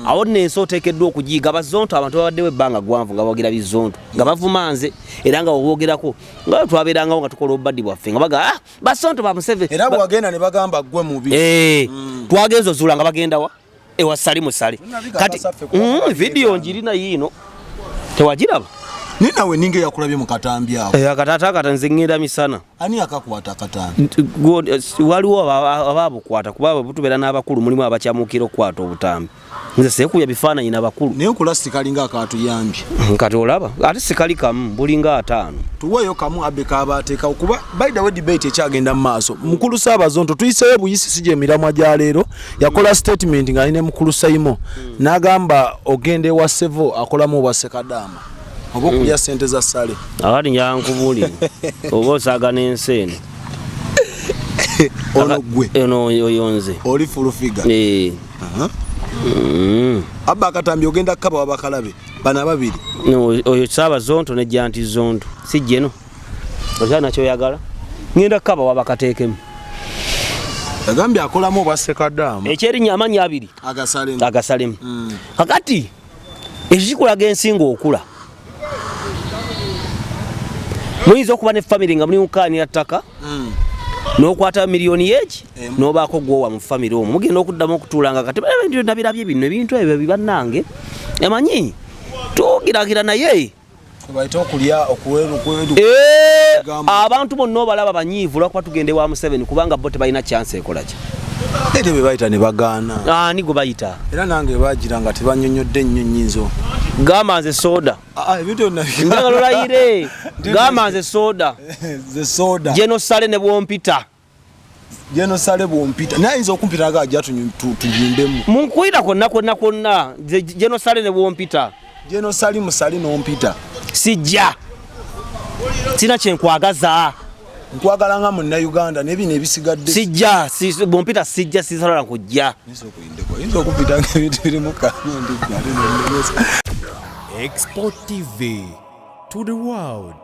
Awo nno ensi oteekeddwa okugiyiga. Bazonto abantu babaddewo ebbanga gwanvu nga boogera bizonto, nga bavuma nze, era nga oboogerako nga twabeerangawo nga tukola obubadi bwaffe nga baga, "Ah, basonto ba Museveni." Era bwagenda ne bagamba gwe mubi. Eh, twagenza ozuula nga bagenda wa? Ewa Sali Musale. Kati video njirina yiino, tewagiraba? Naye nawe ninga eyakulabye mu katambi awo. Eh, akataata akata nze ŋŋenda misana. Ani akakwata akatambi? Waliwo ababukwata, kuba bwe tubeera n'abakulu mulimu abakyamuukira okukwata obutambi. Nze seekubya bifaananyi n'abakulu. Naye nkula sikalinga akatuyambye. Kati olaba ate sikali kamu, bulinga 50. Tuweeyo kamu abe kabateekawo, kuba by the way debate ekyagenda mu maaso. Mukulu Saabazonto, tuyiseeyo buyisi si gyemiramwa gya leero, yakola statement ng'ali ne mukulu Saimo, n'agamba ogenda ewa Sevo akolamu obwa Sekadaama oba okulya sente za Sale. Akati njala nkubuulire, oba osaaga n'ensi eno. Ono gwe? Eno oyo nze. Oli full figure? Eh. Abba akatambi ogenda kukaba wabakalabe bano ababiri. No, oyo Saabazonto ne Janti Zonto si jeno okyali nakyoyagala, ngenda kukaba wabakateekemu. Agambye akolamu obwa Sekadaama. Ekyerinnya amannya abiri. Agasalemu. Agasalemu. Kakati ekyo kikulaga ensi ng'okula. Muyinza okuba ne famire nga muli mukaanira ttaka, n'okwata miliyoni yeki n'obaako gwowa mu famire omwo, mugenda okuddamu okutuula nga kati ebintu nabirabye bino, ebintu ebyo bibannange emanyi tugiragira naye. Bayite okulya okuweru. Eh, Gamba. Abantu bonna obalaba banyiivu lwakuba tugende wa Museveni, kubanga bo tebalina chance ekolaki. Ate be bayita ne bagaana. Ani gwe bayita? Era nange bagira nga tebanyonyodde nnyo nnyinzo. Gamba nze soda. Ah, ebintu byonna. Njagala olayire, gamba nze soda. Ze soda. Geno Sale ne bwompita. Geno Sale bwompita, naye ayinza okumpita nga ajja tuyimbemu. Munkwira kwonna kwonna kwonna, nze Geno Sale ne bwompita. Geno Sali musali n'ompita. Sijja, sina kyenkwagaza. Nkwagala nga Munnayuganda n'ebino ebisigadde. Sijja, bwompita sijja, sisobola kujja. Yinza okuyindeko, yinza okumpita nga ebintu birimu kamundi ate nennemesa. Export TV to the world.